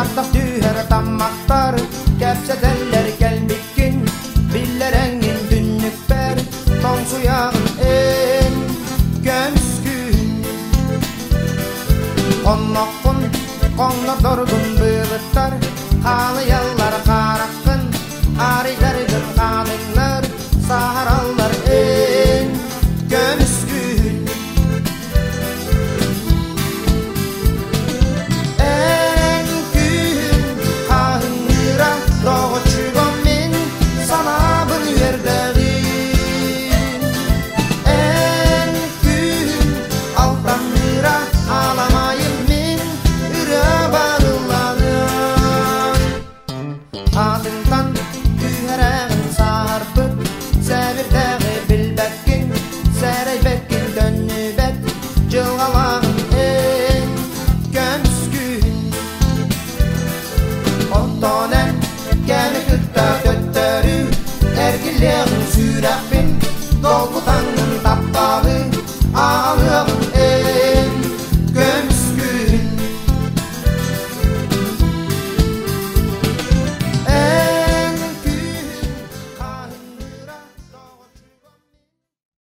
Ардах түһэр таммахтар кэпсэтэллэр кэлбиккин биллэрэҥҥин түннүкпэр тоҥсуйаҕын эн көмүскүүн Онноххун хоҥнордоргун быылыттар хаалыйаллар хаараххын арыйдаргын хаалыҥнар саһараллар эн көмүскүүн Эн күүһүн хаһыҥныыра доҕоччугум мин санаабын үөрдэҕин Эн күүһүн алтанныыра аламайым мин ырыа барылланыам Аатыҥтан түһэрэҕин саарбыт, сэбирдэҕи билбэккин, сэрэйбэккин төннүбэт дьылҕалааҕын эн көмүскүүн. Оттон эн кэми кытта төттөрү эргиллиэҕиҥ сүрэххин.